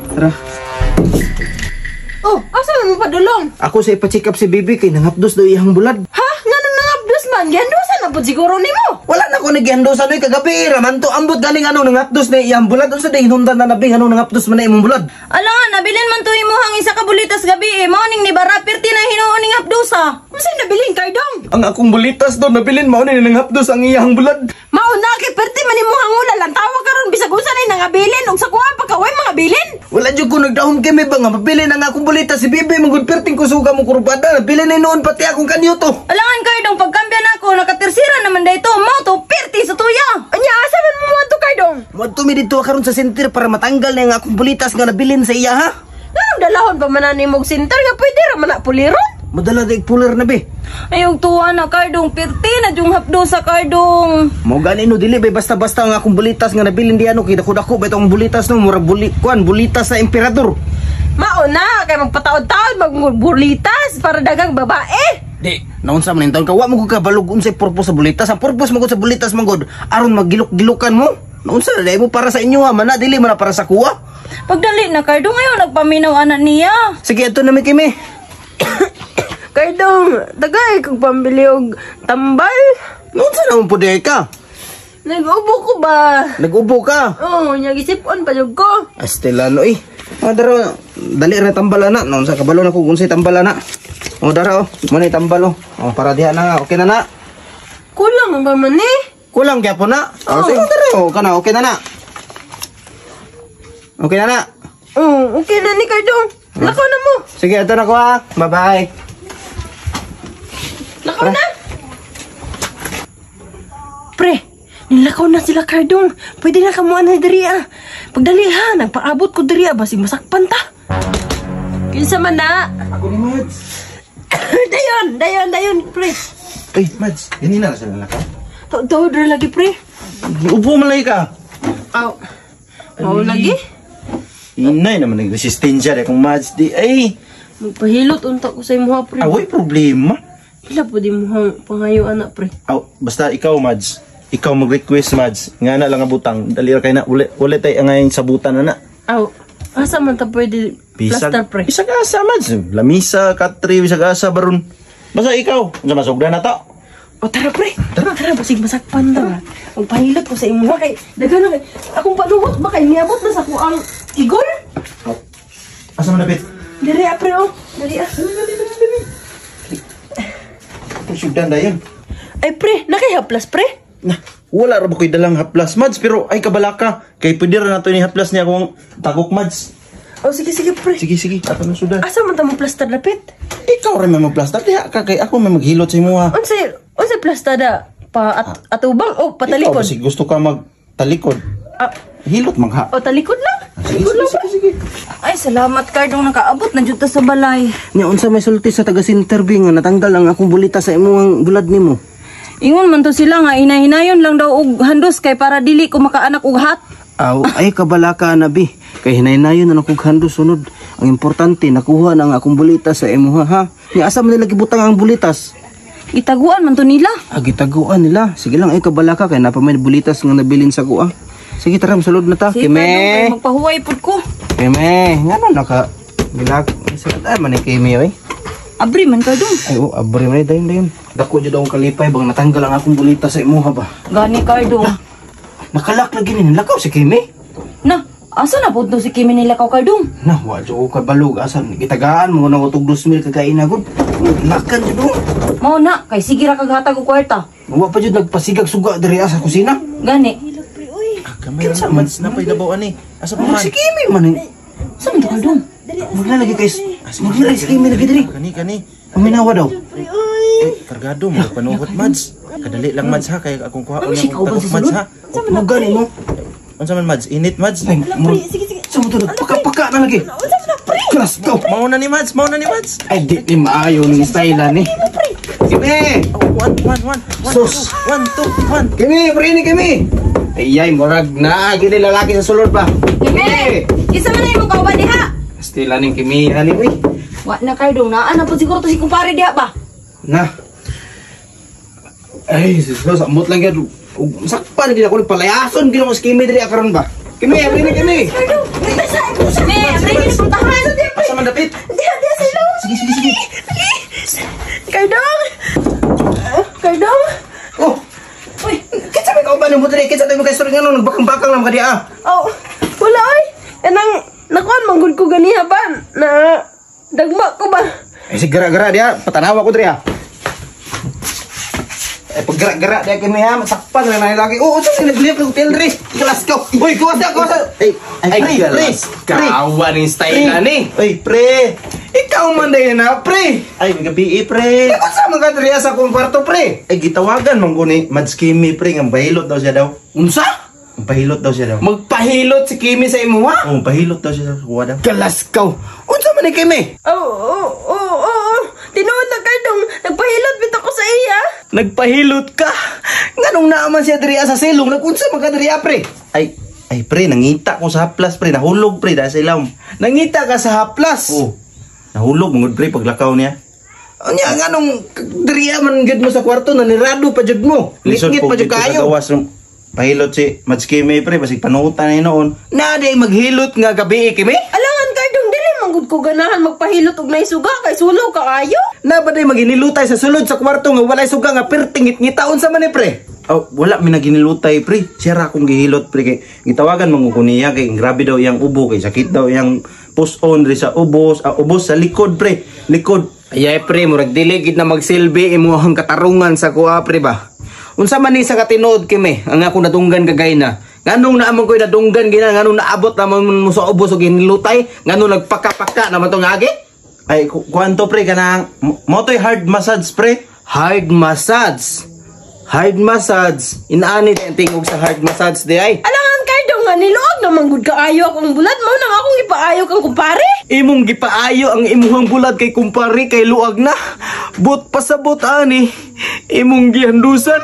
Tara. Oh, asa man mo padulong? Ako sa ipa-check up si Bibi kay nangapdos daw iyang bulad. Ha? Ngano nangapdos man? Giandusan na pud siguro nimo. Wala na ko nagihandosan oy kagabi raman to ambot galing ano nangapdos na iyang bulad, unsa day hinungdan na nabing ano nangapdos man na imong bulad. Ala nga, nabilin man to imuhang isa ka bulitas gabi eh. Mao ning ni bara pirti na hinuon ning hapdusa. Unsa nabilin kay dong? Ang akong bulitas do nabilin mao ni nangapdos ang iyang bulad. Mao na kay perti man imong ulal ang tawa karon bisag unsa nay nangabilin ug sa kuha pa ka way mga bilin. Wala jud ko nagdahom kay ba nga mabilin ang akong bulitas si Bibi mangud perting kusuga mo kurbada nabilin na noon pati akong kanyoto. Alangan kayo dong pagkambya nako nakatersira naman dayto mao to pirti sa tuya. Anya asa man mo moadto kay dong? Moadto mi didto karon sa center para matanggal na ang akong bulitas nga nabilin sa iya ha. Nganong dalahon pa man na nimog center nga pwede ra man na puliron? Madala dag puler na be. Ayog tuwa na kardong pirti na jung hapdusa kardong. Mao gani no dili bay basta-basta ang akong bulitas nga nabilin di ano kay dako-dako ba itong bulitas no mura buli kuan bulitas sa emperador. Mao na kay magpataod-taod magbulitas para dagang babae. Di, naunsa man taon ka wa mo gud kabalog unsay purpose sa bulitas. Ang purpose mo gud sa bulitas man gud aron maggilok-gilokan mo. Naunsa na mo para sa inyo ha, man na dili man na para sa kuwa. Pagdali na kardong ngayon nagpaminaw ana niya. Sige, ato na mi kimi. Kay dong, tagay kog pambili og tambal. Naunsa na man pud ka? Nag-ubo ko ba? Nag-ubo ka. Oh, nya gisipon pa jud ko. Astela no eh. Oh, dara, dali ra tambal ana. Naunsa kabalo na ko kung unsay tambal ana. Oh, dara oh. Mo na tambal oh. Oh, para diha na nga. Okay na na. Kulang ba man eh? Kulang gyapon na. Oh, sige, dara. Oh, kana okay na na. Okay na na. Oh, okay na ni Kardong. Lakaw na mo. Sige, ato na ko ha. Bye-bye. Lakaw na. Pre, nilakaw na sila Kardong. Pwede na kamuan na diri ah. Pagdali ha, nagpaabot ko diri ah, basig masakpan ta. Kinsa man na? Ako ni Mads. Dayon, dayon, dayon, pre. Ay, Mads, ganina na sila nakaw. Tuod ra lagi, pre. Ubo man lagi ka. Aw. Mao lagi. Inay naman ang resistensya de kung Mads di ay. Magpahilot unta ko sa imuha, pre. Away problema. Pila po di mo pangayo ana, pre. Aw, basta ikaw, Mads. Ikaw mag-request, Mads. Nga na lang ang butang. Dali ra kay na. Uli, uli tayo ang ngayon sabutan na na. Aw, asa man ta pwede plaster, pre? Bisag asa, Mads. Lamisa, katri, bisag asa, baron. Basta ikaw. Unsa masugdan na to? O tara pre, tara, tara basig masakpan ta. Magpahilot ko sa imuha kay daghan na kay akong panuhot ba kay niabot na sa kuang igol. Asa man dapit? Diri ah pre oh, diri ah. Sugdan dayon. Ay pre, nakay haplas pre. Na, wala ra ba ko'y dalang haplas, Mads? Pero ay kabalaka. Kay pwede ra nato ni haplas niya akong tagok, Mads. O sige sige pre. Sige, sige. Ato na sudan. Asa man ta mo plaster dapit? Ikaw ra may magplastar. Diha ka kay ako may maghilot sa imuha. Unsay unsay plaster da? Pa at, atubang o Ikaw patalikod? basig gusto ka magtalikod. Ah, Hilot mangha. o talikod lang. Sige, sige, sige, sige. Ay salamat kardong nakaabot na jud ta sa balay. Nya unsa may sulti sa taga center bi nga natanggal ang akong bulita sa imong bulad nimo. Ingon man to sila nga hinahinayon lang daw og handos kay para dili ko makaanak og hat. Aw, ay kabalaka na bi. Kay hinaynayon na nakong hando sunod. Ang importante nakuha na ang akong bulitas sa imuha ha. Nya asa man nila gibutang ang bulitas? Itaguan man to nila. Ah, gitaguan nila. Sige lang ay kabalaka kay napa may bulitas nga nabilin sa kuha. Sige tara sulod na ta. Sige, Kardong, kay Kime. magpahuway pud ko. Kime, ngano naka bilak sa ay man ni Kime oy. Abri man kardong. Ay oh, abri man dayon dayon. Dako jud akong kalipay bang natanggal ang akong bulitas sa imuha ba. Gani kardong. Nakalak lagi ni lakaw si Kime. Na, asa na pud to si Kimi nila kaw kardong? Na, wa jud ko kabalog asan gitagaan mo na utog 2,000 kakain na gud. Lakan jud oh. Mao na kay sige ra kag hatag og kwarta. Wa pa jud nagpasigag suga diri sa kusina. Gani. Kamay ra Mads na pa'y labaw ani. Asa pa man? Si Kimi man eh. Sa man to kardong? Maglalagi kay maglalagi si Kimi lagi diri. Kani kani. Paminawa daw. Eh, kargado mo panuhot Mads. Kadali lang Mads ha kay akong kuha Ano si kauban sa tagok Mads sulod? ha. Mo gani mo. Unsa man Mads? Init Mads. Ay, sige sige. Sa mo to nagpaka-paka na lagi. Class go. Mao na ni Mads, mao na ni Mads. Ay di ni maayo ning style ni. Kimi! One, one, one, one, Sus. two, one, two, one. Kimi, pre ni Kimi. Ay ay murag na gini lalaki sa sulod pa. Kimi! Isa man na imong kauban diha. Style ning Kimi ani uy. Wa na kardong naa na pud siguro to si kumpare diha ba? Na. Ay, sus, ambot lang gyud. Ug sakpan gid ako palayason gid ako sa Kimi diri karon ba. Kimi, pre ni Kimi. Me, puntahan. Asa man dapit? Diha, diha sa ilong. Sige, sige, sige. Dali. Kardong! Ah, Kardong! Oh, Uy, kinsa may kauban mo diri? Kinsa tayo mo kay story ngano nagbakang-bakang lang ka di ah. oh, wala ay. Kanang, nakuan manggod ko ganiha ba? Na, dagma ko ba? Eh si gara-gara dia, patanawa ko diri ah. Eh pag gara-gara dia kini ha, masakpan na na lagi. Oo, unsa ni nagliyap ng hotel diri? Galas ka. Uy, kuwas na, kuwas na. Ay, ay, pre, pre, pre. Kawa ni style na ni. Ay, pre. Ikaw man dayon na, pre. Ay, gabi eh, pre. Ikaw sa mga diri sa akong kwarto, pre. Ay, gitawagan man ko ni Mads Kimi, pre. Nga bahilot daw siya daw. Unsa? Pahilot daw siya daw. Magpahilot si Kimi sa imo ha? Oh, pahilot daw siya sa kuha daw. Galas ka. Unsa man ni Kimi? Oh. Tinuod na Kardong, nagpahilot bitaw ko sa iya. Nagpahilot ka. Nganong naaman siya diri sa silong, nagunsa man ka diri pre? Ay, ay pre, nangita ko sa haplas pre, nahulog pre dahil sa ilawom. Nangita ka sa haplas. Oh. Nahulog mangud pre paglakaw niya. Unya nganong diri man gyud mo sa kwarto nanirado pa jud mo. Lisod Ngit po pa jud dito sa kayo. gawas ng pahilot si Mads Kimi pre, basig panutan na noon. Na day maghilot nga gabi eh, Kimi? Alangan Kardong, dili manggod ko ganahan magpahilot og naisuga kay sulo ka ayo. Na ba day maginilutay sa sulod sa kwarto nga walay suga nga perting ngitaon sa man ni pre? Oh, wala mi naginilutay pre. Siya ra akong gihilot pre kay gitawagan man ko niya kay grabe daw iyang ubo kay sakit daw iyang puson diri sa ubos, ah, ubos sa likod pre, likod. Ayay pre, murag dili gid na magsilbi imuhang katarungan sa kuha pre ba. Unsa man ni sa katinuod Kimi ang ako nadunggan kagay na. Nganong naamon ko'y nadunggan gina, nganong naabot naman mo sa ubos og hinilutay, nganong nagpaka-paka naman tong agi? Ay kuanto pre kanang motoy hard massage pre. Hard massage. Hard massage. Inaani ang tingog sa hard massage di ay. Alangan Kardong nga niluog naman gud kaayo akong bulad mo nang akong ipaayo kang kumpare. Imong gipaayo ang imuhang bulad kay kumpare kay luag na. But pasabot ani. Imong gihandusan.